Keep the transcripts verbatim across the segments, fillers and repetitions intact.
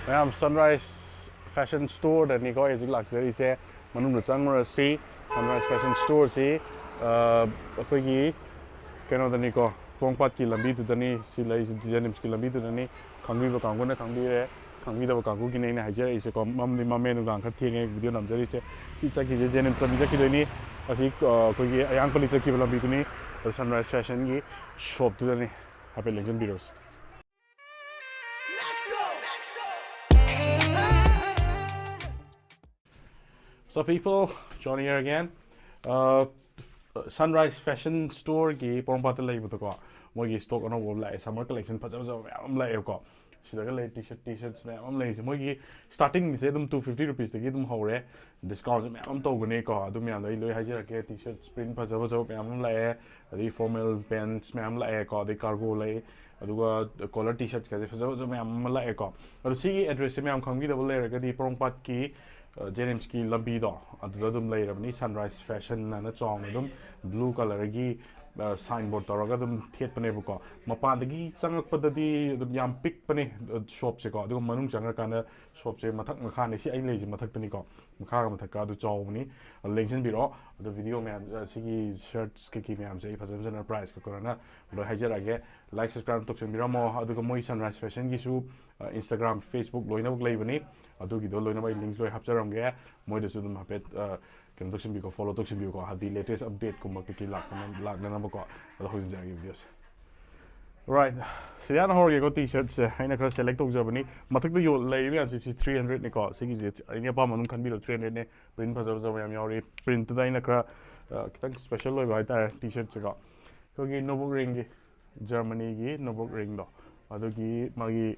ꯃꯌꯥꯝ, Sunrise Fashion Storeꯗꯅꯤꯀꯣ ꯑꯩ ꯍꯧꯖꯤꯛ ꯂꯥꯛꯆꯔꯤꯁꯦ꯫ ꯃꯅꯨꯡꯗ ꯆꯪꯉꯨꯔꯁꯤ꯫ Sunrise Fashion Storeꯁꯤ ꯑꯩꯈꯣꯏꯒꯤ ꯀꯩꯅꯣꯗꯅꯤꯀꯣ, ꯄꯣꯔꯣꯝꯄꯥꯠꯀꯤ ꯂꯝꯕꯤꯗꯨꯗꯅꯤ꯫ ꯁꯤ ꯂꯩꯔꯤꯁꯦ ꯖꯦꯅꯤꯝꯁꯀꯤ ꯂꯝꯕꯤꯗꯨꯗꯅꯤ꯫ ꯈꯪꯕꯤꯕ ꯀꯥꯡꯕꯨꯅ ꯈꯪꯕꯤꯔꯦ, ꯈꯪꯕꯤꯗꯕ ꯀꯥꯡꯕꯨꯒꯤꯅꯦ ꯑꯩꯅ ꯍꯥꯏꯖꯔꯛꯏꯁꯦꯀꯣ꯫ ꯃꯝꯗꯤ ꯃꯝꯃꯦ, ꯅꯨꯡꯗꯥꯡ ꯈꯔ ꯊꯦꯡꯉꯦ ꯚꯤꯗꯤꯑꯣ ꯅꯝꯖꯔꯤꯁꯦ꯫ ꯁꯤ ꯆꯠꯈꯤꯁꯦ ꯖꯦꯅꯤꯝꯁ ꯂꯝꯕꯤ ꯆꯠꯈꯤꯗꯣꯏꯅꯤ꯫ ꯑꯁꯤ ꯑꯩꯈꯣꯏꯒꯤ ꯑꯌꯥꯡꯄꯜꯂꯤ ꯆꯠꯈꯤꯕ ꯂꯝꯕꯤꯗꯨꯅꯤ꯫ ꯑꯗ Sunrise Fashionꯒꯤ ꯁꯣꯞꯇꯨꯗꯅꯤ꯫ ꯍꯥꯏꯐꯦꯠ ꯂꯦꯡꯁꯤꯟꯕꯤꯔꯣꯁꯤ꯫ So people, Johnny here again. Uh, Sunrise Fashion Storeꯒꯤ ꯄꯣꯔꯣꯝꯄꯥꯠꯇ ꯂꯩꯕꯗꯀꯣ, ꯃꯣꯏꯒꯤ ꯁ꯭ꯇꯣꯛ ꯑꯅꯧꯕ ꯑꯃ ꯂꯥꯛꯑꯦ꯫ ꯁꯝꯃꯔ ꯀꯂꯦꯛꯁꯟ ꯐꯖ ꯐꯖꯕ ꯃꯌꯥꯝ ꯑꯃ ꯂꯥꯛꯑꯦꯕꯀꯣ꯫ ꯁꯤꯗꯒ ꯂꯩ ꯇꯤ ꯁꯔꯠ, ꯇꯤ ꯁꯔꯠꯁ ꯃꯌꯥꯝ ꯑꯃ ꯂꯩꯔꯤꯁꯦ꯫ ꯃꯣꯏꯒꯤ ꯁ꯭ꯇꯥꯔꯇꯤꯡꯁꯦ ꯑꯗꯨꯝ two fifty rupeesꯇꯒꯤ ꯑꯗꯨꯝ ꯍꯧꯔꯦ꯫ ꯗꯤꯁꯀꯥꯎꯟꯁꯨ ꯃꯌꯥꯝ ꯑꯃ ꯇꯧꯕꯅꯦꯀꯣ꯫ ꯑꯗꯨ ꯃꯌꯥꯝꯗꯣ ꯑꯩ ꯂꯣꯏ ꯍꯥꯏꯖꯔꯛꯀꯦ꯫ ꯇꯤ ꯁꯔꯠꯁ ꯄ꯭ꯔꯤꯟꯠ ꯐꯖ ꯐꯖꯕ ꯃꯌꯥꯝ ꯑꯃ ꯂꯥꯛꯑꯦ, ꯑꯗꯒꯤ ꯐꯣꯔꯃꯦꯜ ꯄꯦꯟꯠꯁ ꯃꯌꯥꯝ ꯂꯥꯛꯑꯦꯀꯣ, ꯑꯗꯩ ꯀꯥꯔꯒꯣ ꯂꯩ, ꯑꯗꯨꯒ ꯀꯣꯂꯔ ꯇꯤ ꯁꯔꯠꯀꯁꯦ ꯐꯖ ꯐꯖꯕ ꯃꯌꯥꯝ ꯑꯃ ꯂꯥꯛꯑꯦꯀꯣ꯫ ꯑꯗꯣ ꯁꯤꯒꯤ ꯑꯦꯗ꯭ꯔꯦꯁꯁꯦ ꯃꯌꯥꯝ ꯈꯪꯕꯤꯗꯕ ꯂꯩꯔꯒꯗꯤ, ꯄꯣꯔꯣꯝꯄꯥꯠꯀꯤ ꯖꯦꯅꯤꯝꯁꯀꯤ ꯂꯝꯕꯤꯗꯣ ꯑꯗꯨꯗ ꯑꯗꯨꯝ ꯂꯩꯔꯕꯅꯤ꯫ Sunrise Fashion ꯍꯥꯏꯅ ꯆꯥꯎꯅ ꯑꯗꯨꯝ ꯕ꯭ꯂꯨ ꯀꯂꯔꯒꯤ ꯁꯥꯏꯟ ꯕꯣꯔꯗ ꯇꯧꯔꯒ ꯑꯗꯨꯝ ꯊꯦꯠꯄꯅꯦꯕꯀꯣ꯫ ꯃꯄꯥꯟꯗꯒꯤ ꯆꯪꯉꯛꯄꯗꯗꯤ ꯑꯗꯨꯝ ꯌꯥꯝ ꯄꯤꯛꯄꯅꯦ ꯁꯣꯞꯁꯦꯀꯣ, ꯑꯗꯨꯒ ꯃꯅꯨꯡ ꯆꯪꯉꯀꯥꯟꯗ ꯁꯣꯞꯁꯦ ꯃꯊꯛ ꯃꯈꯥꯅꯦ꯫ ꯁꯤ ꯑꯩꯅ ꯂꯩꯔꯤꯁꯦ ꯃꯊꯛꯇꯅꯤꯀꯣ, ꯃꯈꯥꯒ ꯃꯊꯛꯀ ꯑꯗꯨ ꯆꯥꯎꯕꯅꯤ꯫ ꯑꯗꯨ ꯂꯦꯡꯁꯤꯟꯕꯤꯔꯛꯑꯣ꯫ ꯑꯗꯣ ꯚꯤꯗꯤꯑꯣ ꯃꯌꯥꯝ, ꯑ, ꯁꯤꯒꯤ ꯁꯔꯠꯁ ꯀꯩꯀꯩ ꯃꯌꯥꯝꯁꯦ ꯑꯩ ꯐꯖ ꯐꯖꯅ ꯄ꯭ꯔꯥꯏꯁꯀ ꯀꯣꯟꯅꯅ ꯂꯣꯏ ꯍꯥꯏꯖꯔꯛꯑꯒꯦ꯫ ꯂꯥꯏꯛ, ꯁꯕꯁꯀ꯭ꯔꯥꯏꯕ ꯇꯧꯁꯟꯕꯤꯔꯝꯃꯣ꯫ ꯑꯗꯨꯒ ꯃꯣꯏ Sunrise Fashionꯒꯤꯁꯨ, ꯑ, Instagram, Facebook ꯂꯣꯏꯅꯃꯛ ꯂꯩꯕꯅꯤ꯫ ꯑꯗꯨꯒꯤꯗꯣ ꯂꯣꯏꯅꯃꯛ ꯑꯩ ꯂꯤꯡꯁ ꯂꯣꯏ ꯍꯥꯞꯆꯔꯝꯒꯦ꯫ ꯃꯣꯏꯗꯁꯨ ꯑꯗꯨꯝ ꯍꯥꯏꯐꯦꯠ, ꯑ, ꯀꯩꯅꯣ ꯇꯧꯁꯤꯟꯕꯤꯀꯣ, ꯐꯣꯂꯣ ꯇꯧꯁꯤꯟꯕꯤꯌꯨꯀꯣ, ꯍꯥꯏꯗꯤ ꯂꯦꯇꯦꯁ ꯑꯞꯗꯦꯠꯀꯨꯝꯕ ꯀꯩꯀꯩ ꯂꯥꯛꯅ-, ꯂꯥꯛꯅꯅꯕꯀꯣ꯫ ꯑꯗꯣ ꯍꯧꯖꯤꯟꯖꯔꯛꯑꯒꯦ ꯚꯤꯗꯤꯑꯣꯁꯦ꯫ ꯔꯥꯏꯠ, ꯁꯤꯗ ꯍꯥꯟꯅ ꯍꯧꯔꯒꯦꯀꯣ꯫ ꯇꯤ ꯁꯔꯠꯁꯦ ꯑꯩꯅ ꯈꯔ ꯁꯦꯂꯦꯛ ꯇꯧꯖꯕꯅꯤ꯫ ꯃꯊꯛꯇ ꯌꯣꯜ-, ꯂꯩꯔꯤꯕ ꯃꯌꯥꯝꯁꯦ ꯁꯤ three hundredꯅꯤꯀꯣ꯫ ꯁꯤꯒꯤꯁꯦ ꯑꯩꯅ ꯑꯄꯥꯝꯕ ꯑꯗꯨꯝ ꯈꯟꯕꯤꯔꯣ, three hundredꯅꯦ꯫ ꯄ꯭ꯔꯤꯟꯠ ꯐꯖ ꯐꯖꯕ ꯌꯥꯝ ꯌꯥꯎꯔꯤ꯫ ꯄ꯭ꯔꯤꯟꯠꯇꯨꯗ ꯑꯩꯅ ꯈꯔ, ꯑ, ꯈꯤꯇꯪ ꯁ꯭ꯄꯦꯁꯦꯜ ꯑꯣꯏꯕ ꯍꯥꯏꯇꯥꯔꯦ, ꯇꯤ ꯁꯔꯠꯁꯦꯀꯣ꯫ ꯑꯩꯈꯣꯏꯒꯤ Nürburgringꯒꯤ, ꯖꯔꯃꯅꯤꯒꯤ Nürburgringꯗꯣ, ꯑꯗꯨꯒꯤ ꯃꯥꯒꯤ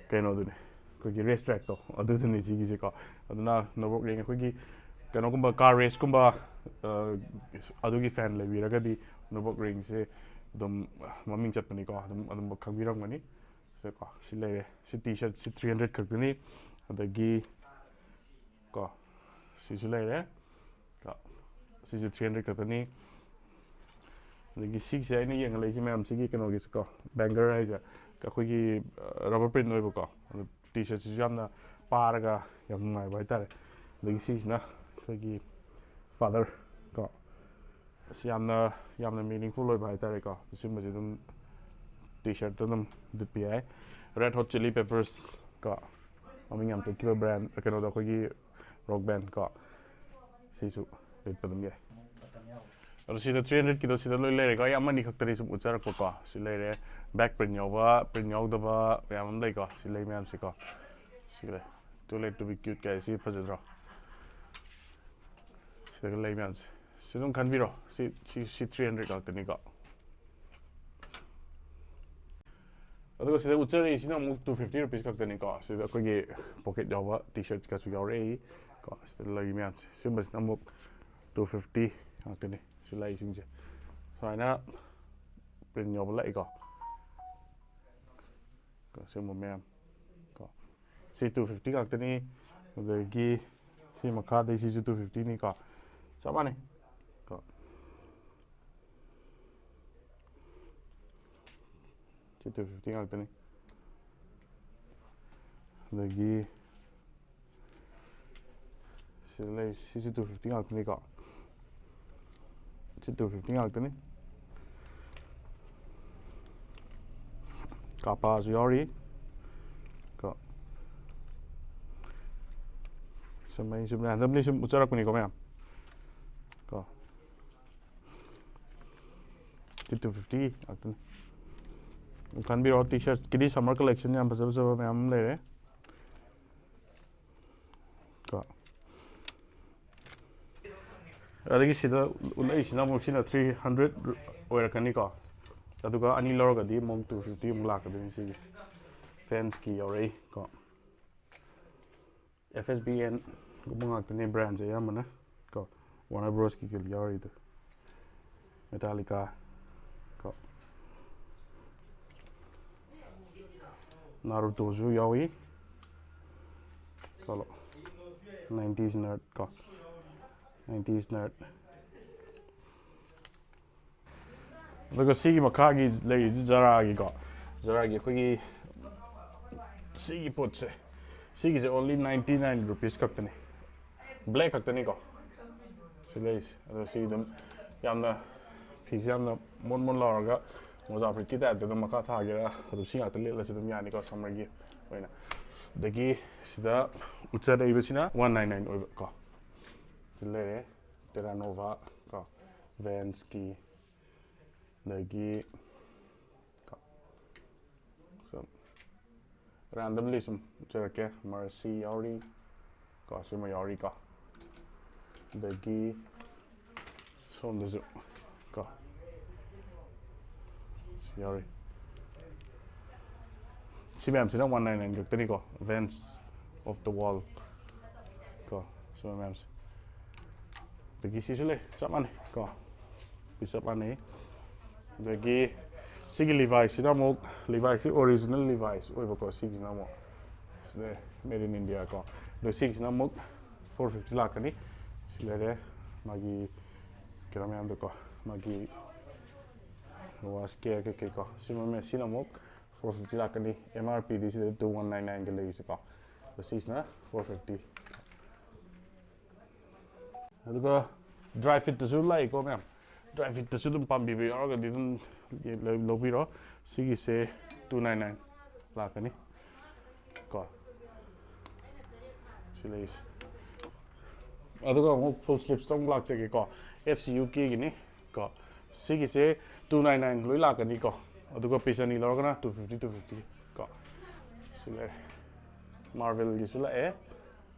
ꯀꯩꯅꯣꯗꯨꯅꯦ, ꯑꯩꯈꯣꯏꯒꯤ ꯔꯦꯁ ꯇ꯭ꯔꯦꯛꯇꯣ, ꯑꯗꯨꯗꯨꯅꯦ ꯁꯤꯒꯤꯁꯦꯀꯣ꯫ ꯑꯗꯨꯅ Nürburgring, ꯑꯩꯈꯣꯏꯒꯤ ꯀꯩꯅꯣꯒꯨꯝꯕ, ꯀꯥꯔ ꯔꯦꯁꯀꯨꯝꯕ, ꯑ, ꯑꯗꯨꯒꯤ ꯐꯦꯟ ꯂꯩꯕꯤꯔꯒꯗꯤ Nürburgringꯁꯦ ꯑꯗꯨꯝ ꯃꯃꯤꯡ ꯆꯠꯄꯅꯤꯀꯣ, ꯑꯗꯨꯝ, ꯑꯗꯨꯝ ꯈꯪꯕꯤꯔꯝꯒꯅꯤ꯫ ꯁꯤꯀꯣ, ꯁꯤ ꯂꯩꯔꯦ꯫ ꯁꯤ ꯇꯤ ꯁꯔꯠꯁꯤ three hundred ꯈꯛꯇꯅꯤ꯫ ꯑꯗꯒꯤ ꯀꯣ, ꯁꯤꯁꯨ ꯂꯩꯔꯦ꯫ ꯀꯣ, ꯁꯤꯁꯨ three hundred ꯈꯛꯇꯅꯤ꯫ ꯑꯗꯒꯤ ꯁꯤꯒꯤꯁꯦ ꯑꯩꯅ ꯌꯦꯡꯉ ꯂꯩꯁꯦ ꯃꯌꯥꯝꯁꯤꯒꯤ ꯀꯩꯅꯣꯒꯤꯁꯦꯀꯣ, ꯕꯦꯡꯒꯔ ꯍꯥꯏꯁꯦ ꯑꯩꯈꯣꯏꯒꯤ, ꯑ, ꯔꯕꯔ ꯄ꯭ꯔꯤꯟꯠ ꯑꯣꯏꯕꯀꯣ꯫ ꯑꯗꯨ ꯇꯤ ꯁꯔꯠꯁꯤꯁꯨ ꯌꯥꯝꯅ ꯄꯥꯔꯒ ꯌꯥꯝ ꯅꯨꯡꯉꯥꯏꯕ ꯍꯥꯏꯇꯥꯔꯦ꯫ ꯑꯗꯒꯤ ꯁꯤꯁꯤꯅ ꯑꯩꯈꯣꯏꯒꯤ ꯐꯥꯗꯔ ꯀꯣ, ꯑꯁꯤ ꯌꯥꯝꯅ ꯌꯥꯝꯅ ꯃꯤꯅꯤꯡꯐꯨꯜ ꯑꯣꯏꯕ ꯍꯥꯏꯇꯥꯔꯦꯀꯣ꯫ ꯑꯁꯤꯒꯨꯝꯕꯁꯦ ꯑꯗꯨꯝ ꯇꯤ ꯁꯔꯠꯇ ꯑꯗꯨꯝ ꯂꯤꯠꯄ ꯌꯥꯏ꯫ Red Hot Chili Peppers ꯀꯣ, ꯃꯃꯤꯡ ꯌꯥꯝ ꯆꯠꯈꯤꯕ ꯕ꯭ꯔꯥꯟ, ꯀꯩꯅꯣꯗꯣ, ꯑꯩꯈꯣꯏꯒꯤ ꯔꯣꯛ ꯕꯦꯟ ꯀꯣ, ꯁꯤꯁꯨ ꯂꯤꯠꯄ ꯑꯗꯨꯝ ꯌꯥꯏ꯫ ꯑꯗꯣ ꯁꯤꯗ ꯊ꯭ꯔꯤ ꯍꯟꯗ꯭ꯔꯦꯠꯀꯤꯗꯣ ꯁꯤꯗ ꯂꯣꯏ ꯂꯩꯔꯦꯀꯣ꯫ ꯑꯩ ꯑꯃꯅꯤ ꯈꯛꯇꯅꯤ ꯁꯨꯝ ꯎꯠꯆꯔꯛꯄꯀꯣ꯫ ꯁꯤ ꯂꯩꯔꯦ, ꯕꯦꯛ ꯄ꯭ꯔꯤꯟ ꯌꯥꯎꯕ, ꯄ꯭ꯔꯤꯟ ꯌꯥꯎꯗꯕ ꯃꯌꯥꯝ ꯑꯃ ꯂꯩꯀꯣ꯫ ꯁꯤ ꯂꯩ ꯃꯌꯥꯝꯁꯤꯀꯣ꯫ ꯁꯤ ꯂꯩ, Too Late to Be Cute ꯀꯥꯏ, ꯁꯤ ꯐꯖꯗ꯭ꯔꯣ? ꯁꯤꯗꯒ ꯂꯩ ꯃꯌꯥꯝꯁꯦ ꯁꯤ ꯑꯗꯨꯝ ꯈꯟꯕꯤꯔꯣ꯫ ꯁꯤ ꯁꯤ ꯁꯤ ꯊ꯭ꯔꯤ ꯍꯟꯗ꯭ꯔꯦꯠ ꯉꯥꯛꯇꯅꯤꯀꯣ꯫ ꯑꯗꯨꯒ ꯁꯤꯗ ꯎꯠꯆꯔꯛꯏꯁꯤꯅ ꯑꯃꯨꯛ two fifty rupees ꯈꯛꯇꯅꯤꯀꯣ꯫ ꯁꯤꯗ ꯑꯩꯈꯣꯏꯒꯤ ꯄꯣꯀꯦꯠ ꯌꯥꯎꯕ ꯇꯤ ꯁꯔꯠꯀꯁꯨ ꯌꯥꯎꯔꯛꯏ ꯀꯣ꯫ ꯁꯤꯗ ꯂꯩ ꯃꯌꯥꯝꯁꯦ, ꯁꯤꯒꯨꯝꯕꯁꯤꯅ ꯑꯃꯨꯛ two fifty ꯉꯥꯛꯇꯅꯤ꯫ ꯁꯤ ꯂꯩꯁꯤꯡꯁꯦ ꯁꯨꯃꯥꯏꯅ ꯄ꯭ꯔꯤꯟ ꯌꯥꯎꯕ ꯂꯥꯛꯏꯀꯣ꯫ ꯀꯣ, ꯁꯤꯒꯨꯝꯕ ꯃꯌꯥꯝ ꯀꯣ꯫ ꯁꯤ two fifty ꯉꯥꯛꯇꯅꯤ꯫ ꯑꯗꯒꯤ ꯁꯤ ꯃꯈꯥꯗꯩ ꯁꯤꯁꯨ two fiftyꯅꯤ ꯀꯣ꯫ ꯆꯞ ꯃꯥꯟꯅꯩ ꯀꯣ꯫ ꯁꯤ two fifty ꯉꯥꯛꯇꯅꯤ꯫ ꯑꯗꯒꯤ ꯁꯤꯗ ꯂꯩ, ꯁꯤꯁꯨ two fifty ꯉꯥꯛꯇꯅꯤꯀꯣ꯫ ꯁꯤ two fifty ꯉꯥꯛꯇꯅꯤ꯫ ꯀꯥꯄꯥꯁꯨ ꯌꯥꯎꯔꯤ ꯀꯣ꯫ ꯁꯨꯝ ꯑꯩ ꯁꯨꯝ randomly ꯁꯨꯝ ꯎꯠꯆꯔꯛꯄꯅꯤꯀꯣ ꯃꯌꯥꯝ ꯀꯣ꯫ ꯁꯤ two fifty ꯉꯥꯛꯇꯅꯤ꯫ ꯑꯗꯨꯝ ꯈꯟꯕꯤꯔꯣ, ꯇꯤ ꯁꯔꯠꯀꯤꯗꯤ summer collection ꯌꯥꯝ ꯐꯖ ꯐꯖꯕ ꯃꯌꯥꯝ ꯑꯃ ꯂꯩꯔꯦ ꯀꯣ꯫ ꯑꯗꯒꯤ ꯁꯤꯗ ꯎꯠꯂꯛꯏꯁꯤꯅ ꯑꯃꯨꯛ ꯁꯤꯅ three hundred ꯑꯣꯏꯔꯛꯀꯅꯤꯀꯣ꯫ ꯑꯗꯨꯒ ꯑꯅꯤ ꯂꯧꯔꯒꯗꯤ ꯑꯃꯨꯛ two fifty ꯑꯃꯨꯛ ꯂꯥꯛꯀꯗꯣꯏꯅꯤ ꯁꯤꯒꯤꯁꯦ꯫ ꯐꯦꯟꯁꯀꯤ ꯌꯥꯎꯔꯛꯏ ꯀꯣ꯫ F S B N ꯒꯨꯝꯕ ꯉꯥꯛꯇꯅꯦ ꯕ꯭ꯔꯥꯟꯁꯦ ꯑꯌꯥꯝꯕꯅ ꯀꯣ꯫ Warner Brosꯀꯤ ꯀꯩꯅꯣ ꯌꯥꯎꯔꯤꯗꯣ꯫ Metallica ꯀꯣ꯫ Narutoꯁꯨ ꯌꯥꯎꯏ꯫ ꯀꯣ, nineties nerd ꯀꯣ꯫ nineties nerd꯫ ꯑꯗꯨꯒ ꯁꯤꯒꯤ ꯃꯈꯥꯒꯤ ꯂꯩꯔꯤꯁꯤ Zaraꯒꯤꯀꯣ꯫ Zaraꯒꯤ ꯑꯩꯈꯣꯏꯒꯤ ꯁꯤꯒꯤ ꯄꯣꯠꯁꯦ, ꯁꯤꯒꯤꯁꯦ only ninety nine rupees ꯈꯛꯇꯅꯤ, black ꯈꯛꯇꯅꯤꯀꯣ ꯁꯤ ꯂꯩꯔꯤꯁꯦ꯫ ꯑꯗꯣ ꯁꯤ ꯑꯗꯨꯝ ꯌꯥꯝꯅ ꯐꯤꯁꯦ ꯌꯥꯝꯅ ꯃꯣꯟ ꯃꯣꯟ ꯂꯥꯎꯔꯒ ꯃꯣꯖꯥ ꯐꯨꯔꯤꯠꯀꯤ ꯇꯥꯏꯞꯇ ꯑꯗꯨꯝ ꯃꯈꯥ ꯊꯥꯒꯦꯔꯥ ꯑꯗꯨꯝ ꯁꯤ ꯉꯥꯛꯇ ꯂꯤꯠꯂꯁꯨ ꯑꯗꯨꯝ ꯌꯥꯅꯤꯀꯣ summerꯒꯤ ꯑꯣꯏꯅ꯫ ꯑꯗꯒꯤ ꯁꯤꯗ ꯎꯠꯆꯔꯛꯏꯕꯁꯤꯅ one nine nine ꯑꯣꯏꯕ ꯀꯣ꯫ ꯁꯤ ꯂꯩꯔꯦ Terranova ꯀꯣ, Vansꯀꯤ, ꯑꯗꯒꯤ ꯀꯣ, ꯁꯨꯝ randomly ꯁꯨꯝ ꯎꯠꯆꯔꯛꯀꯦ꯫ Mercy ꯌꯥꯎꯔꯤ ꯀꯣ, ꯁꯤꯃ ꯌꯥꯎꯔꯤ ꯀꯣ, ꯑꯗꯒꯤ ꯁꯣꯝꯗꯁꯨ ꯀꯣ ꯁꯤ ꯌꯥꯎꯔꯤ꯫ ꯁꯤ ꯃꯌꯥꯝꯁꯤꯅ one nine nine ꯈꯛꯇꯅꯤꯀꯣ, Vans of the World ꯀꯣ, ꯁꯤ ꯃꯌꯥꯝꯁꯦ꯫ ꯑꯗꯒꯤ ꯁꯤꯁꯨ ꯂꯩ, ꯆꯞ ꯃꯥꯟꯅꯩ ꯀꯣ, ꯁꯤ ꯆꯞ ꯃꯥꯟꯅꯩ꯫ ꯑꯗꯒꯤ ꯁꯤꯒꯤ Leviꯁꯁꯤꯅ ꯑꯃꯨꯛ, Leviꯁꯁꯤ original Levi's ꯑꯣꯏꯕꯀꯣ, ꯁꯤꯒꯤꯁꯤꯅ ꯑꯃꯨꯛ ꯁꯤꯗ made in India ꯀꯣ꯫ ꯑꯗꯣ ꯁꯤꯒꯤꯁꯤꯅ ꯑꯃꯨꯛ four fifty ꯂꯥꯛꯀꯅꯤ꯫ ꯁꯤ ꯂꯩꯔꯦ ꯃꯥꯒꯤ ꯀꯩꯅꯣ ꯃꯌꯥꯝꯗꯣꯀꯣ, ꯃꯥꯒꯤ wash care ꯀꯩꯀꯩꯀꯣ꯫ ꯁꯤ ꯃꯃꯜ, ꯁꯤꯅ ꯑꯃꯨꯛ four fifty ꯂꯥꯛꯀꯅꯤ꯫ M R P ꯗꯤ ꯁꯤꯗ two one nine nineꯒ ꯂꯩꯔꯤꯁꯦꯀꯣ꯫ ꯑꯗꯣ ꯁꯤꯁꯤꯅ four fifty꯫ ꯑꯗꯨꯒ dry fitꯇꯁꯨ ꯂꯥꯛꯏꯀꯣ ꯃꯌꯥꯝ꯫ Dry fitꯇꯁꯨ ꯑꯗꯨꯝ ꯄꯥꯝꯕꯤꯕ ꯌꯥꯎꯔꯒꯗꯤ ꯑꯗꯨꯝ ꯂꯧꯕꯤꯔꯣ꯫ ꯁꯤꯒꯤꯁꯦ two nine nine ꯂꯥꯛꯀꯅꯤ ꯀꯣ꯫ ꯁꯤ ꯂꯩꯁꯦ꯫ ꯑꯗꯨꯒ ꯑꯃꯨꯛ full sleeves ꯑꯃꯨꯛ ꯂꯥꯛꯆꯒꯦꯀꯣ꯫ F C U Kꯒꯤꯅꯤ ꯀꯣ꯫ ꯁꯤꯒꯤꯁꯦ two nine nine ꯂꯣꯏ ꯂꯥꯛꯀꯅꯤꯀꯣ꯫ ꯑꯗꯨꯒ piece ꯑꯅꯤ ꯂꯧꯔꯒꯅ two fifty, two fifty ꯀꯣ꯫ ꯁꯤ ꯂꯩꯔꯦ꯫ Marvelꯒꯤꯁꯨ ꯂꯥꯛꯑꯦ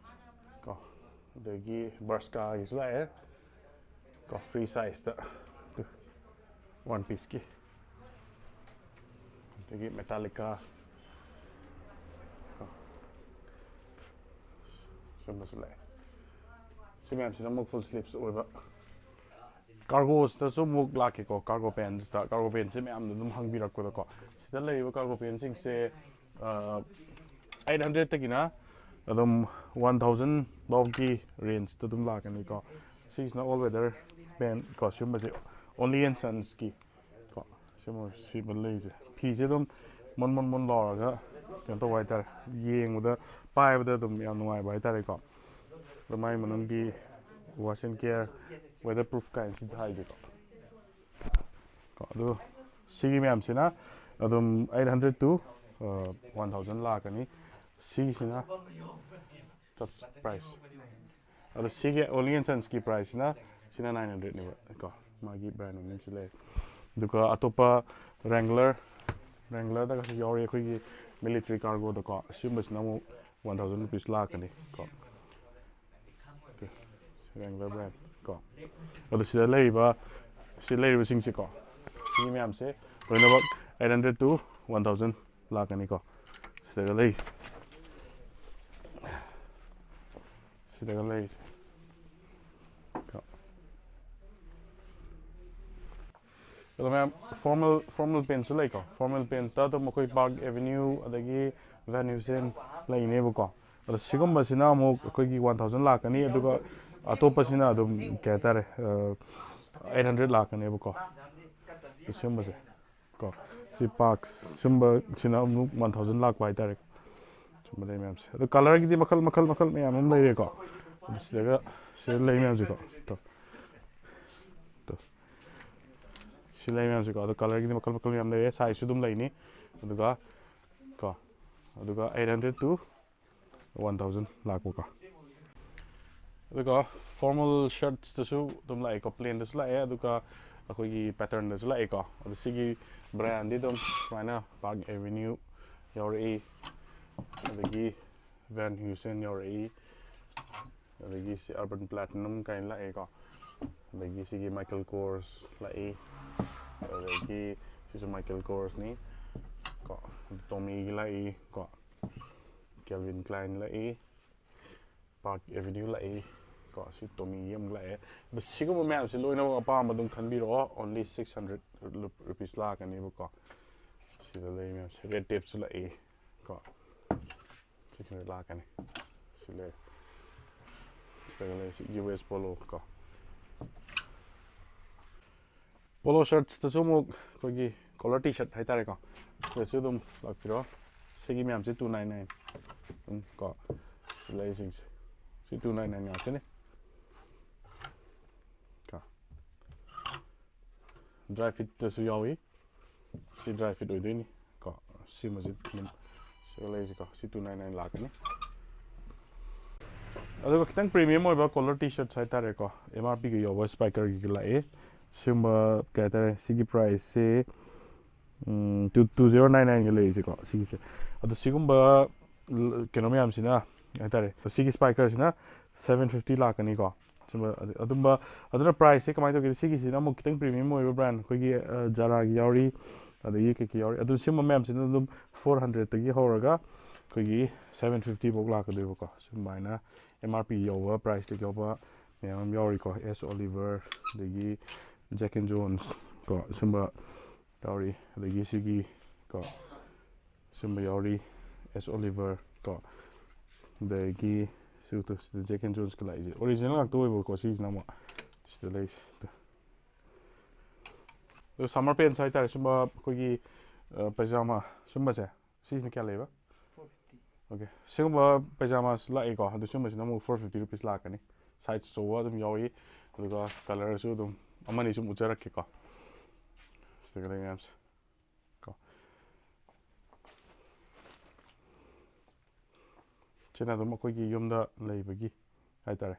ꯀꯣ꯫ ꯑꯗꯒꯤ Bershkaꯒꯤꯁꯨ ꯂꯥꯛꯑꯦ ꯀꯣ, free sizeꯇ one pieceꯀꯤ꯫ ꯑꯗꯒꯤ Metallica ꯀꯣ, ꯁꯨꯝꯕꯁꯨ ꯂꯥꯛꯑꯦ꯫ ꯁꯤ ꯃꯌꯥꯝꯁꯤꯅ ꯑꯃꯨꯛ full sleeves ꯑꯣꯏꯕ꯫ Cargosꯇꯁꯨ ꯑꯃꯨꯛ ꯂꯥꯛꯀꯦꯀꯣ, cargo pantꯁꯇ꯫ Cargo pantꯁꯦ ꯃꯌꯥꯝꯅ ꯑꯗꯨꯝ ꯍꯪꯕꯤꯔꯛꯄꯗꯀꯣ, ꯁꯤꯗ ꯂꯩꯔꯤꯕ cargo pantꯁꯤꯡꯁꯦ eight hundredꯇꯒꯤꯅ ꯑꯗꯨꯝ one thousand ꯐꯥꯎꯒꯤ rangeꯇ ꯑꯗꯨꯝ ꯂꯥꯛꯀꯅꯤꯀꯣ꯫ ꯁꯤꯒꯤꯁꯤꯅ all weather pant ꯀꯣ, ꯁꯤꯒꯨꯝꯕꯁꯦ Only and Sonsꯀꯤ ꯀꯣ꯫ ꯁꯤꯃ, ꯁꯤꯃ ꯂꯩꯁꯦ, ꯐꯤꯁꯦ ꯑꯗꯨꯝ ꯃꯣꯟ ꯃꯣꯟ ꯃꯣꯟ ꯂꯥꯎꯔꯒ ꯀꯩꯅꯣ ꯇꯧꯕ ꯍꯥꯏꯇꯥꯔꯦ, ꯌꯦꯡꯕꯗ, ꯄꯥꯏꯕꯗ ꯑꯗꯨꯝ ꯌꯥꯝ ꯅꯨꯡꯉꯥꯏꯕ ꯍꯥꯏꯇꯥꯔꯦꯀꯣ꯫ ꯑꯗꯣ ꯃꯥꯏ ꯃꯅꯨꯡꯒꯤ wash and care, weatherproof ꯀꯥꯏꯅ ꯁꯤ ꯍꯥꯏꯁꯦꯀꯣ꯫ ꯀꯣ ꯑꯗꯨ ꯁꯤꯒꯤ ꯃꯌꯥꯝꯁꯤꯅ ꯑꯗꯨꯝ eight hundred to one thousand ꯂꯥꯛꯀꯅꯤ꯫ ꯁꯤꯒꯤꯁꯤꯅ ꯆꯞ price, ꯑꯗꯣ ꯁꯤꯒꯤ Ollie and Sonsꯀꯤ priceꯁꯤꯅ, ꯁꯤꯅ nine hundredꯅꯦꯕ ꯀꯣ꯫ ꯃꯥꯒꯤ brand ꯃꯃꯤꯡꯁꯤ ꯂꯩ꯫ ꯑꯗꯨꯒ ꯑꯇꯣꯞꯄ Wrangler, Wranglerꯗꯒꯁꯨ ꯌꯥꯎꯔꯤ ꯑꯩꯈꯣꯏꯒꯤ military cargoꯗꯀꯣ꯫ ꯑꯁꯤꯒꯨꯝꯕꯁꯤꯅ ꯑꯃꯨꯛ one thousand rupees ꯂꯥꯛꯀꯅꯤ ꯀꯣ꯫ Wrangler brand ꯀꯣ꯫ ꯑꯗꯣ ꯁꯤꯗ ꯂꯩꯔꯤꯕ, ꯁꯤ ꯂꯩꯔꯤꯕꯁꯤꯡꯁꯦꯀꯣ, ꯁꯤ ꯃꯌꯥꯝꯁꯦ ꯂꯣꯏꯅꯃꯛ eight hundred to one thousand ꯂꯥꯛꯀꯅꯤꯀꯣ꯫ ꯁꯤꯗꯒ ꯂꯩ, ꯁꯤꯗꯒ ꯂꯩꯔꯤꯁꯦ ꯀꯣ꯫ ꯑꯗꯣ ꯃꯌꯥꯝ formal, formal pantꯁꯨ ꯂꯩꯀꯣ꯫ Formal pantꯇ ꯑꯗꯨꯝ ꯑꯩꯈꯣꯏ Park Avenue ꯑꯗꯒꯤ Van Heusen ꯂꯩꯅꯦꯕꯀꯣ꯫ ꯑꯗꯣ ꯁꯤꯒꯨꯝꯕꯁꯤꯅ ꯑꯃꯨꯛ ꯑꯩꯈꯣꯏꯒꯤ one thousand ꯂꯥꯛꯀꯅꯤ, ꯑꯗꯨꯒ ꯑꯇꯣꯞꯄꯁꯤꯅ ꯑꯗꯨꯝ ꯀꯩ ꯍꯥꯏꯇꯥꯔꯦ, eight hundred ꯂꯥꯛꯀꯅꯦꯕꯀꯣ꯫ ꯑꯗꯣ ꯁꯤꯒꯨꯝꯕꯁꯦ ꯀꯣ, ꯁꯤ Parks ꯁꯨꯝꯕꯁꯤꯅ ꯑꯃꯨꯛ one thousand ꯂꯥꯛꯄ ꯍꯥꯏꯇꯥꯔꯦ꯫ ꯁꯨꯝꯕ ꯂꯩ ꯃꯌꯥꯝꯁꯦ꯫ ꯑꯗꯣ colorꯒꯤꯗꯤ ꯃꯈꯜ, ꯃꯈꯜ, ꯃꯈꯜ ꯃꯌꯥꯝ ꯑꯃ ꯂꯩꯔꯦꯀꯣ꯫ ꯑꯗꯣ ꯁꯤꯗꯒ, ꯁꯤꯗ ꯂꯩ ꯃꯌꯥꯝꯁꯦꯀꯣ꯫ ꯇꯣ꯫ ꯇꯣ꯫ ꯁꯤ ꯂꯩ ꯃꯌꯥꯝꯁꯦꯀꯣ꯫ ꯑꯗꯣ colorꯒꯤꯗꯤ ꯃꯈꯜ, ꯃꯈꯜ ꯃꯌꯥꯝ ꯂꯩꯔꯦ꯫ Sizeꯁꯨ ꯑꯗꯨꯝ ꯂꯩꯅꯤ꯫ ꯑꯗꯨꯒ ꯀꯣ, ꯑꯗꯨꯒ eight hundred to one thousand ꯂꯥꯛꯄꯀꯣ꯫ ꯑꯗꯨꯒ formal shirtsꯇꯁꯨ ꯑꯗꯨꯝ ꯂꯥꯛꯑꯦꯀꯣ, plainꯗꯁꯨ ꯂꯥꯛꯑꯦ, ꯑꯗꯨꯒ ꯑꯩꯈꯣꯏꯒꯤ patternꯗꯁꯨ ꯂꯥꯛꯑꯦꯀꯣ꯫ ꯑꯗꯣ ꯁꯤꯒꯤ brandꯗꯤ ꯑꯗꯨꯝ ꯁꯨꯃꯥꯏꯅ Park Avenue ꯌꯥꯎꯔꯛꯏ, ꯑꯗꯒꯤ Van Heusen ꯌꯥꯎꯔꯛꯏ, ꯑꯗꯒꯤ ꯁꯤ Urban Platinum ꯀꯥꯏꯅ ꯂꯥꯛꯑꯦꯀꯣ꯫ ꯑꯗꯒꯤ ꯁꯤꯒꯤ Michael Kors ꯂꯥꯛꯏ, ꯑꯗꯒꯤ ꯁꯤꯁꯨ Michael Korsꯅꯤ ꯀꯣ꯫ Tommyꯒꯤ ꯂꯥꯛꯏ ꯀꯣ, Calvin Klein ꯂꯥꯛꯏ, Park Avenue ꯂꯥꯛꯏ ꯀꯣ꯫ ꯁꯤ Tommyꯒꯤ ꯑꯃꯨꯛ ꯂꯥꯛꯑꯦ꯫ ꯑꯗꯣ ꯁꯤꯒꯨꯝꯕ ꯃꯌꯥꯝꯁꯤ ꯂꯣꯏꯅꯃꯛ ꯑꯄꯥꯝꯕ ꯑꯗꯨꯝ ꯈꯟꯕꯤꯔꯛꯑꯣ, only six hundred rupees ꯂꯥꯛꯀꯅꯦꯕꯀꯣ꯫ ꯁꯤꯗ ꯂꯩ ꯃꯌꯥꯝꯁꯦ, Red Tapeꯁꯨ ꯂꯥꯛꯏ ꯀꯣ꯫ Six hundred ꯂꯥꯛꯀꯅꯤ꯫ ꯁꯤ ꯂꯩ꯫ ꯁꯤꯗꯒ ꯂꯩ, ꯁꯤ U S Polo ꯀꯣ꯫ Polo shirtsꯇꯁꯨ ꯑꯃꯨꯛ ꯑꯩꯈꯣꯏꯒꯤ collar T-shirt ꯍꯥꯏꯇꯥꯔꯦꯀꯣ꯫ ꯁꯤꯗꯁꯨ ꯑꯗꯨꯝ ꯂꯥꯛꯄꯤꯔꯣ꯫ ꯁꯤꯒꯤ ꯃꯌꯥꯝꯁꯦ two nine nine꯫ ꯎꯝ, ꯀꯣ, ꯁꯤ ꯂꯩꯁꯤꯡꯁꯦ, ꯁꯤ two nine nine ꯉꯥꯛꯇꯅꯤ꯫ ꯀꯣ, dry fitꯇꯁꯨ ꯌꯥꯎꯏ꯫ ꯁꯤ dry fit ꯑꯣꯏꯗꯣꯏꯅꯤ꯫ ꯀꯣ, ꯁꯤꯃꯁꯤ ꯑꯗꯨꯝ, ꯁꯤꯒ ꯂꯩꯁꯤꯀꯣ, ꯁꯤ two nine nine ꯂꯥꯛꯀꯅꯤ꯫ ꯑꯗꯨꯒ ꯈꯤꯇꯪ premium ꯑꯣꯏꯕ collar T-shirts ꯍꯥꯏꯇꯥꯔꯦꯀꯣ, M R Pꯒ ꯌꯧꯕ Spikerꯒꯤꯒ ꯂꯥꯛꯑꯦ꯫ ꯁꯤꯒꯨꯝꯕ ꯀꯩ ꯍꯥꯏꯇꯥꯔꯦ, ꯁꯤꯒꯤ priceꯁꯦ, ꯎꯝ, two two zero nine nineꯒ ꯂꯩꯔꯤꯁꯦꯀꯣ, ꯁꯤꯒꯤꯁꯦ꯫ ꯑꯗꯣ ꯁꯤꯒꯨꯝꯕ ꯀꯩꯅꯣ ꯃꯌꯥꯝꯁꯤꯅ ꯍꯥꯏꯇꯥꯔꯦ, ꯁꯤꯒꯤ Spikerꯁꯤꯅ seven fifty ꯂꯥꯛꯀꯅꯤꯀꯣ꯫ ꯁꯤꯒꯨꯝꯕ ꯑꯗꯨꯝꯕ, ꯑꯗꯨꯅ priceꯁꯦ ꯀꯃꯥꯏꯅ ꯇꯧꯒꯦ? ꯁꯤꯒꯤꯁꯤꯅ ꯑꯃꯨꯛ ꯈꯤꯇꯪ premium ꯑꯣꯏꯕ brand, ꯑꯩꯈꯣꯏꯒꯤ, ꯑ, Zaraꯒꯤ ꯌꯥꯎꯔꯤ, ꯑꯗꯒꯤ ꯀꯩꯀꯩ ꯌꯥꯎꯔꯤ꯫ ꯑꯗꯨ ꯁꯤꯒꯨꯝꯕ ꯃꯌꯥꯝꯁꯤꯅ ꯑꯗꯨꯝ four hundredꯇꯒꯤ ꯍꯧꯔꯒ ꯑꯩꯈꯣꯏꯒꯤ seven fifty ꯐꯥꯎ ꯂꯥꯛꯀꯗꯣꯏꯕꯀꯣ꯫ ꯁꯨꯃꯥꯏꯅ M R P ꯌꯧꯕ, priceꯇ ꯌꯧꯕ ꯃꯌꯥꯝ ꯑꯃ ꯌꯥꯎꯔꯤꯀꯣ꯫ S Oliver, ꯑꯗꯒꯤ Jack and Jones ꯀꯣ, ꯁꯨꯝꯕ ꯌꯥꯎꯔꯤ꯫ ꯑꯗꯒꯤ ꯁꯤꯒꯤ ꯀꯣ, ꯁꯨꯝꯕ ꯌꯥꯎꯔꯤ꯫ S Oliver ꯀꯣ, ꯑꯗꯒꯤ ꯁꯤ ꯎꯠꯇꯣ, ꯁꯤꯗ Jack and Jonesꯀ ꯂꯥꯛꯏꯁꯦ original ꯉꯥꯛꯇ ꯑꯣꯏꯕꯀꯣ꯫ ꯁꯤꯁꯤꯅ ꯑꯃꯨꯛ ꯁꯤꯗ ꯂꯩꯁꯦ꯫ ꯑꯗꯣ summer pants ꯍꯥꯏꯇꯥꯔꯦ, ꯁꯨꯝꯕ ꯑꯩꯈꯣꯏꯒꯤ, ꯑ, ꯄꯩꯖꯥꯃꯥ ꯁꯨꯝꯕꯁꯦ, ꯁꯤꯁꯤꯅ ꯀꯌꯥ ꯂꯩꯕ? Four fifty꯫ Okay, ꯁꯤꯒꯨꯝꯕ ꯄꯩꯖꯥꯃꯥꯁꯨ ꯂꯥꯛꯏꯀꯣ, ꯑꯗꯨ ꯁꯤꯒꯨꯝꯕꯁꯤꯅ ꯑꯃꯨꯛ four fifty rupees ꯂꯥꯛꯀꯅꯤ꯫ Size ꯑꯆꯧꯕ ꯑꯗꯨꯝ ꯌꯥꯎꯏ, ꯑꯗꯨꯒ colorꯁꯨ ꯑꯗꯨꯝ ꯑꯃꯅꯤ ꯁꯨꯝ ꯎꯠꯆꯔꯛꯀꯦꯀꯣ꯫ ꯁꯤꯗ ꯂꯩ ꯃꯌꯥꯝꯁꯦ ꯀꯣ꯫ ꯁꯤꯅ ꯑꯗꯨꯝ ꯑꯩꯈꯣꯏꯒꯤ ꯌꯨꯝꯗ ꯂꯩꯕꯒꯤ ꯍꯥꯏꯇꯥꯔꯦ,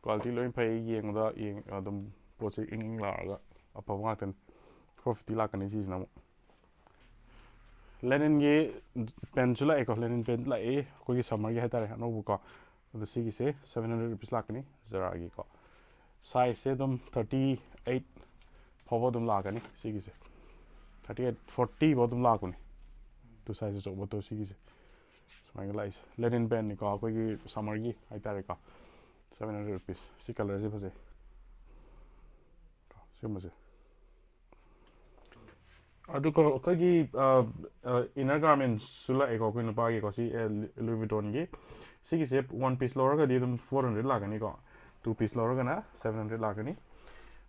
quality ꯂꯣꯏ ꯐꯩ꯫ ꯌꯦꯡꯕꯗ ꯌꯦꯡ-, ꯑꯗꯨꯝ ꯄꯣꯠꯁꯦ ꯏꯪ ꯏꯪ ꯂꯥꯎꯔꯒ ꯑꯐꯕ ꯉꯥꯛꯇꯅꯤ꯫ Four fifty ꯂꯥꯛꯀꯅꯤ ꯁꯤꯁꯤꯅ ꯑꯃꯨꯛ꯫ Linenꯒꯤ pantꯁꯨ ꯂꯥꯛꯑꯦꯀꯣ, linen pant ꯂꯥꯛꯑꯦ ꯑꯩꯈꯣꯏꯒꯤ summerꯒꯤ ꯍꯥꯏꯇꯥꯔꯦ, ꯑꯅꯧꯕꯀꯣ꯫ ꯑꯗꯣ ꯁꯤꯒꯤꯁꯦ seven hundred rupees ꯂꯥꯛꯀꯅꯤ Zaraꯒꯤꯀꯣ꯫ Sizeꯁꯦ ꯑꯗꯨꯝ thirty eight ꯐꯥꯎꯕ ꯑꯗꯨꯝ ꯂꯥꯛꯀꯅꯤ ꯁꯤꯒꯤꯁꯦ, thirty eight, forty ꯐꯥꯎ ꯑꯗꯨꯝ ꯂꯥꯛꯄꯅꯤ꯫ ꯑꯗꯨ size ꯑꯆꯧꯕꯗꯣ ꯁꯤꯒꯤꯁꯦ ꯁꯨꯃꯥꯏꯅ ꯂꯥꯛꯏꯁꯦ linen pantꯅꯤꯀꯣ, ꯑꯩꯈꯣꯏꯒꯤ summerꯒꯤ ꯍꯥꯏꯇꯥꯔꯦꯀꯣ꯫ Seven hundred rupees꯫ ꯁꯤ colorꯁꯦ ꯐꯖꯩ ꯀꯣ, ꯁꯤꯒꯨꯝꯕꯁꯦ꯫ ꯑꯗꯨꯒ ꯑꯩꯈꯣꯏꯒꯤ, ꯑ, ꯑ, inner garmentsꯁꯨ ꯂꯥꯛꯑꯦꯀꯣ, ꯑꯩꯈꯣꯏ ꯅꯨꯄꯥꯒꯤꯀꯣ, ꯁꯤ, ꯑ, Louis Vuittonꯒꯤ꯫ ꯁꯤꯒꯤꯁꯦ one piece ꯂꯧꯔꯒꯗꯤ ꯑꯗꯨꯝ four hundred ꯂꯥꯛꯀꯅꯤꯀꯣ, two piece ꯂꯧꯔꯒꯅ seven hundred ꯂꯥꯛꯀꯅꯤ꯫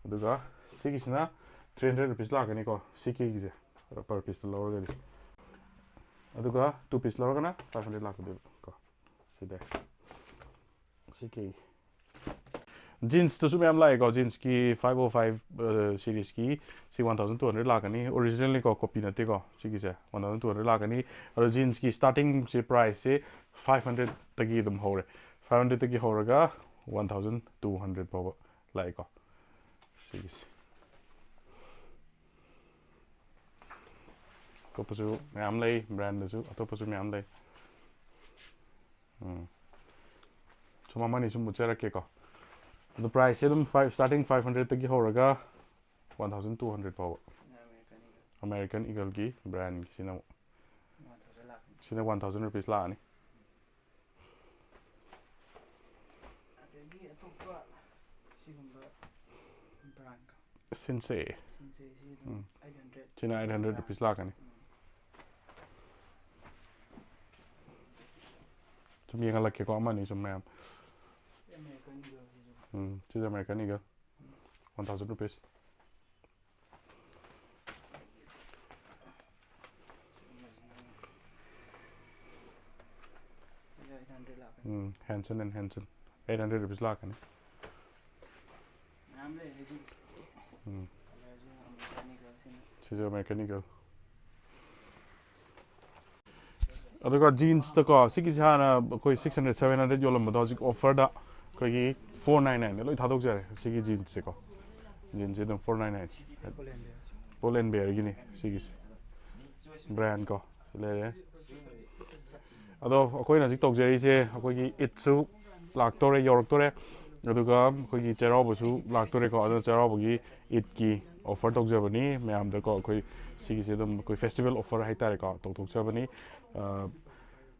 ꯑꯗꯨꯒ ꯁꯤꯒꯤꯁꯤꯅ three hundred rupees ꯂꯥꯛꯀꯅꯤꯀꯣ, ꯁꯤ ꯀꯦꯒꯤꯁꯦ, per pieceꯇ ꯂꯧꯔꯒꯗꯤ꯫ ꯑꯗꯨꯒ two piece ꯂꯧꯔꯒꯅ five hundred ꯂꯥꯛꯀꯗꯣꯏꯕ ꯀꯣ꯫ ꯁꯤꯗ ꯁꯤꯒꯤ ꯖꯤꯟꯁꯇꯁꯨ ꯃꯌꯥꯝ ꯂꯥꯛꯑꯦꯀꯣ, ꯖꯤꯟꯁꯀꯤ five oh five ꯁꯤꯔꯤꯁꯀꯤ ꯁꯤ one thousand two hundred ꯂꯥꯛꯀꯅꯤ꯫ ꯑꯣꯔꯤꯖꯤꯅꯦꯜꯅꯤꯀꯣ, ꯀꯣꯄꯤ ꯅꯠꯇꯦꯀꯣ꯫ ꯁꯤꯒꯤꯁꯦ one thousand two hundred ꯂꯥꯛꯀꯅꯤ꯫ ꯑꯗꯣ ꯖꯤꯟꯁꯀꯤ ꯁ꯭ꯇꯥꯔꯇꯤꯡꯁꯦ ꯄ꯭ꯔꯥꯏꯁꯁꯦ five hundredꯇꯒꯤ ꯑꯗꯨꯝ ꯍꯧꯔꯦ꯫ Five hundredꯇꯒꯤ ꯍꯧꯔꯒ one thousand two hundred ꯐꯥꯎꯕ ꯂꯥꯛꯑꯦꯀꯣ꯫ ꯁꯤꯒꯤꯁꯦ ꯑꯇꯣꯞꯄꯁꯨ ꯃꯌꯥꯝ ꯂꯩ, ꯕ꯭ꯔꯥꯟꯗꯁꯨ ꯑꯇꯣꯞꯄꯁꯨ ꯃꯌꯥꯝ ꯂꯩ꯫ ꯎꯝ꯫ ꯁꯨꯝ ꯑꯃꯅꯤ ꯁꯨꯝ ꯎꯠꯆꯔꯛꯀꯦꯀꯣ꯫ ꯑꯗꯣ ꯄ꯭ꯔꯥꯏꯁꯁꯦ ꯑꯗꯨꯝ five, starting five hundredꯇꯒꯤ ꯍꯧꯔꯒ one thousand two hundred ꯐꯥꯎꯕ꯫ ꯑꯃꯦꯔꯤꯀꯟ ꯏꯒꯜꯒꯤ ꯕ꯭ꯔꯥꯟꯒꯤꯁꯤꯅ ꯑꯃꯨꯛ, ꯁꯤꯅ one thousand rupees ꯂꯥꯛꯑꯅꯤ꯫ ꯑꯗꯒꯤ ꯑꯇꯣꯞꯄ ꯁꯤꯒꯨꯝꯕ ꯕ꯭ꯔꯥꯟꯒ ꯁꯤꯟꯁꯦ꯫ ꯁꯤꯟꯁꯦ ꯁꯤ ꯑꯗꯨꯝ ꯎꯝ꯫ Eight hundred꯫ ꯁꯤꯅ eight hundred rupees ꯂꯥꯛꯀꯅꯤ꯫ ꯎꯝ꯫ ꯁꯨꯝ ꯌꯦꯡꯍꯜꯂꯛꯀꯦꯀꯣ, ꯑꯃꯅꯤ ꯁꯨꯝ ꯃꯌꯥꯝ꯫ ꯑꯃꯦꯔꯤꯀꯟ ꯏꯒꯜꯁꯤꯁꯨ꯫ ꯎꯝ, ꯁꯤꯁꯨ American eagle. One thousand rupees꯫ Um, Hanson and Hanson꯫ Eight hundred rupees ꯂꯥꯛꯀꯅꯤ꯫ ꯃꯌꯥꯝ ꯂꯩꯔꯦ ꯖꯤꯟꯁ꯫ ꯎꯝ꯫ ꯀꯂꯔꯁꯤꯅ ꯑꯃꯦꯔꯤꯀꯟ ꯏꯒꯜꯁꯤꯅ꯫ ꯁꯤꯁꯨ ꯑꯃꯦꯔꯤꯀꯟ ꯏꯒꯜ꯫ ꯑꯗꯨꯒ ꯖꯤꯟꯁꯇꯀꯣ, ꯁꯤꯒꯤꯁꯦ ꯍꯥꯟꯅ ꯑꯩꯈꯣꯏ six hundred, seven hundred ꯌꯣꯜꯂꯝꯕꯗꯣ ꯍꯧꯖꯤꯛ ꯑꯣꯐꯔꯗ ꯑꯩꯈꯣꯏꯒꯤ four nine nineꯗ ꯂꯣꯏ ꯊꯥꯗꯣꯛꯆꯔꯦ꯫ ꯁꯤꯒꯤ ꯖꯤꯟꯁꯁꯦꯀꯣ, ꯖꯤꯟꯁꯁꯦ ꯑꯗꯨꯝ four nine nine꯫ Pull and Bearꯒꯤꯅꯤ ꯁꯤꯒꯤꯁꯦ, ꯕ꯭ꯔꯥꯟ ꯀꯣ ꯂꯩꯔꯦ꯫ ꯑꯗꯣ ꯑꯩꯈꯣꯏꯅ ꯍꯧꯖꯤꯛ ꯇꯧꯖꯔꯤꯁꯦ ꯑꯩꯈꯣꯏꯒꯤ ꯏꯠꯁꯨ ꯂꯥꯛꯇꯣꯔꯦ, ꯌꯧꯔꯛꯇꯣꯔꯦ꯫ ꯑꯗꯨꯒ ꯑꯩꯈꯣꯏꯒꯤ ꯆꯩꯔꯥꯎꯕꯁꯨ ꯂꯥꯛꯇꯣꯔꯦꯀꯣ꯫ ꯑꯗꯨꯅ ꯆꯩꯔꯥꯎꯕꯒꯤ ꯏꯠꯀꯤ ꯑꯣꯐꯔ ꯇꯧꯖꯕꯅꯤ ꯃꯌꯥꯝꯗꯀꯣ꯫ ꯑꯩꯈꯣꯏ ꯁꯤꯒꯤꯁꯦ ꯑꯗꯨꯝ ꯑꯩꯈꯣꯏ ꯐꯦꯁꯇꯤꯚꯦꯜ ꯑꯣꯐꯔ ꯍꯥꯏꯇꯥꯔꯦꯀꯣ, ꯇꯧꯊꯣꯛꯆꯕꯅꯤ꯫ ꯑ,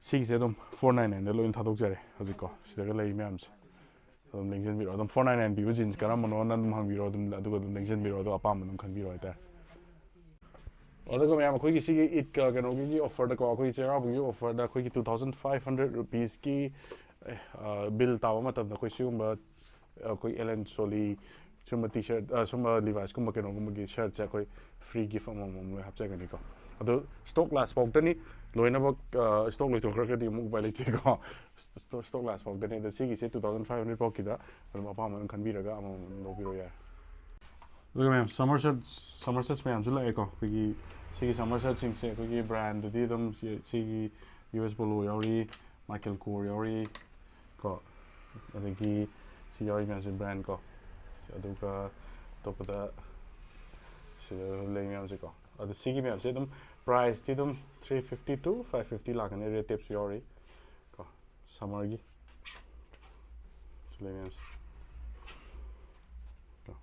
ꯁꯤꯒꯤꯁꯦ ꯑꯗꯨꯝ four nine nineꯗ ꯂꯣꯏꯅ ꯊꯥꯗꯣꯛꯆꯔꯦ ꯍꯧꯖꯤꯛꯀꯣ꯫ ꯁꯤꯗꯒ ꯂꯩꯔꯤ ꯃꯌꯥꯝꯁꯦ ꯑꯗꯨꯝ ꯂꯦꯡꯁꯤꯟꯕꯤꯔꯣ꯫ ꯑꯗꯨꯝ four nine nine ꯄꯤꯕ ꯖꯤꯟꯁ ꯀꯔꯝꯕꯅꯣꯅ ꯑꯗꯨꯝ ꯍꯪꯕꯤꯔꯣ, ꯑꯗꯨꯝ, ꯑꯗꯨꯒ ꯑꯗꯨꯝ ꯂꯦꯡꯁꯤꯟꯕꯤꯔꯣ, ꯑꯗꯣ ꯑꯄꯥꯝꯕ ꯑꯗꯨꯝ ꯈꯟꯕꯤꯔꯣ ꯍꯥꯏꯇꯥꯔꯦ꯫ ꯑꯗꯨꯒ ꯃꯌꯥꯝ, ꯑꯩꯈꯣꯏꯒꯤ ꯁꯤꯒꯤ ꯏꯠꯀ ꯀꯩꯅꯣꯒꯤ ꯑꯣꯐꯔꯗꯀꯣ, ꯑꯩꯈꯣꯏꯒꯤ ꯆꯩꯔꯥꯎꯕꯒꯤ ꯑꯣꯐꯔꯗ ꯑꯩꯈꯣꯏꯒꯤ two thousand five hundred rupeesꯀꯤ, ꯑꯦ, ꯑ, ꯕꯤꯜ ꯇꯥꯕ ꯃꯇꯝꯗ ꯑꯩꯈꯣꯏ ꯁꯤꯒꯨꯝꯕ, ꯑꯩꯈꯣꯏ Allen Solly ꯁꯨꯝꯕ T-shirt, ꯑ, ꯁꯨꯝꯕ Levi'sꯀꯨꯝꯕ ꯀꯩꯅꯣꯒꯨꯝꯕꯒꯤ shirtꯁꯦ ꯑꯩꯈꯣꯏ free gift ꯑꯃꯃꯝ ꯂꯣꯏ ꯍꯥꯞꯆꯒꯅꯤꯀꯣ꯫ ꯑꯗꯣ stock last ꯐꯥꯎꯗꯅꯤ, ꯂꯣꯏꯅꯃꯛ stock ꯂꯣꯏꯊꯣꯛꯈ꯭ꯔꯒꯗꯤ ꯑꯃꯨꯛ ꯎꯄꯥꯏ ꯂꯩꯇꯦꯀꯣ꯫ Stock last ꯐꯥꯎꯗꯅꯤ꯫ ꯑꯗꯣ ꯁꯤꯒꯤꯁꯦ two thousand five hundred ꯐꯥꯎꯀꯤꯗ ꯑꯗꯨꯝ ꯑꯄꯥꯝꯕ ꯑꯗꯨꯝ ꯈꯟꯕꯤꯔꯒ ꯑꯃꯃꯝ ꯂꯧꯕꯤꯔꯣ ꯌꯥꯔꯦ꯫ ꯑꯗꯨꯒ ꯃꯌꯥꯝ summer shirt, summer shirts ꯃꯌꯥꯝꯁꯨ ꯂꯥꯛꯑꯦꯀꯣ꯫ ꯑꯩꯈꯣꯏꯒꯤ ꯁꯤꯒꯤ summer shirtꯁꯤꯡꯁꯦ ꯑꯩꯈꯣꯏꯒꯤ brandꯗꯗꯤ ꯑꯗꯨꯝ ꯁꯤ- ꯁꯤꯒꯤ U S Polo ꯌꯥꯎꯔꯤ, Michael Kors ꯌꯥꯎꯔꯤ ꯀꯣ, ꯑꯗꯒꯤ ꯁꯤ ꯌꯥꯎꯔꯤ ꯃꯌꯥꯝꯁꯦ brand ꯀꯣ꯫ ꯑꯗꯨꯒ ꯑꯇꯣꯞꯄꯗ ꯁꯤꯗ ꯂꯩ ꯃꯌꯥꯝꯁꯦꯀꯣ꯫ ꯑꯗꯣ ꯁꯤꯒꯤ ꯃꯌꯥꯝꯁꯦ ꯑꯗꯨꯝ priceꯇꯤ ꯑꯗꯨꯝ three fifty to five fifty ꯂꯥꯛꯀꯅꯤ, red tapeꯁꯨ ꯌꯥꯎꯔꯤ ꯀꯣ, summerꯒꯤ ꯁꯤ ꯂꯩ ꯃꯌꯥꯝꯁꯦ ꯀꯣ꯫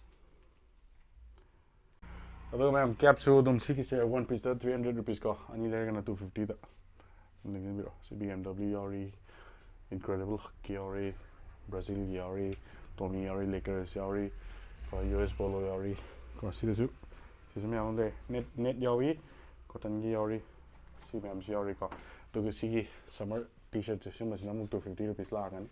ꯑꯗꯨꯒ ꯃꯌꯥꯝ capꯁꯨ ꯑꯗꯨꯝ ꯁꯤꯒꯤꯁꯦ one pieceꯇ three hundred rupees ꯀꯣ, ꯑꯅꯤ ꯂꯩꯔꯒꯅ two fiftyꯗ ꯑꯗꯨꯝ ꯂꯦꯡꯁꯤꯟꯕꯤꯔꯛꯑꯣ꯫ ꯁꯤ B M W ꯌꯥꯎꯔꯤ, Incredible Hulkꯀꯤ ꯌꯥꯎꯔꯤ, Brazilꯒꯤ ꯌꯥꯎꯔꯤ, Tommy ꯌꯥꯎꯔꯤ, Lakers ꯌꯥꯎꯔꯤ, ꯀꯣ, U S Polo ꯌꯥꯎꯔꯤ ꯀꯣ꯫ ꯁꯤꯗꯁꯨ ꯁꯤꯁꯨ ꯃꯌꯥꯝ ꯑꯃ ꯂꯩ꯫ Net net ꯌꯥꯎꯏ, cottonꯒꯤ ꯌꯥꯎꯔꯤ, ꯁꯤ ꯃꯌꯥꯝꯁꯨ ꯌꯥꯎꯔꯤꯀꯣ꯫ ꯑꯗꯨꯒ ꯁꯤꯒꯤ summer T-shirtꯁꯦ, ꯁꯤꯒꯨꯝꯕꯁꯤꯅ ꯑꯃꯨꯛ two fifty rupees ꯂꯥꯛꯑꯒꯅꯤ꯫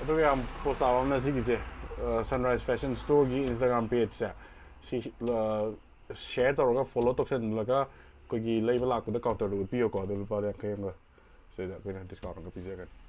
ꯑꯗꯨꯒ ꯌꯥꯝ post ꯇꯥꯕ ꯑꯃꯅ ꯁꯤꯒꯤꯁꯦ, ꯑ, Sunrise Fashion Storeꯒꯤ Instagram pageꯁꯦ ꯁꯤ, ꯑ, share ꯇꯧꯔꯒ follow ꯇꯧꯁꯜꯂꯒ ꯑꯩꯈꯣꯏꯒꯤ ꯂꯩꯕ ꯂꯥꯛꯄꯗ counterꯗ ꯎꯠꯄꯤꯌꯣꯀꯣ꯫ ꯑꯗꯨ ꯂꯨꯄꯥ ꯌꯥꯡꯈꯩ ꯑꯃꯒ ꯁꯤꯗ ꯑꯩꯈꯣꯏꯅ discount ꯑꯃꯒ ꯄꯤꯖꯒꯅꯤ꯫